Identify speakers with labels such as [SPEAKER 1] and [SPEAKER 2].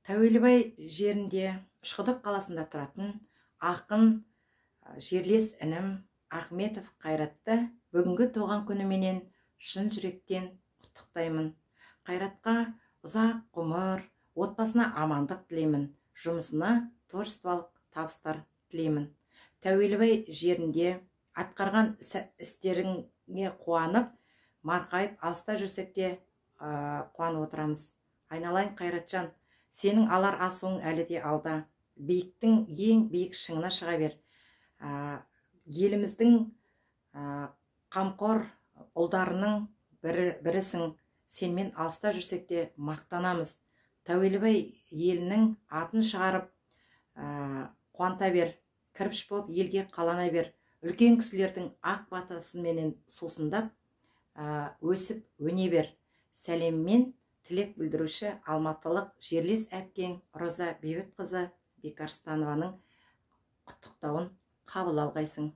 [SPEAKER 1] Тәуелібай жерінде, Үшқұдық қаласында тұратын ақын жерлес інім Ахметов Қайратты бүгінгі туған күніменен шын жүректен құттықтаймын. Қайратқа ұзақ ғұмыр, отбасына амандық тілеймін, жұмысына творчестволық табыстар тілеймін. Тәуелібай жерінде атқарған істеріңе қуанып, марқайып, алыста жүрсек те қуанып отырамыз. Айналайын Қайратжан, сенің алар асуың әлі де алда. Биіктің ең биік шыңына шыға бер. Еліміздің қамқор ұлдарының бірісің. Сенімен алыста жүрсек те мақтанамыз. Тәуелібай елінің атын шығарып, қуанта бер. Кірпіш болып елге қалана бер. Үлкен кісілердің ақ батасыменен сусындап, өсіп өне бер. Сәлеммен тілек білдіруші алматылық жерлес әпкең Роза Бейбітқызы Бекарыстанованың құттықтауын қабыл алғайсың.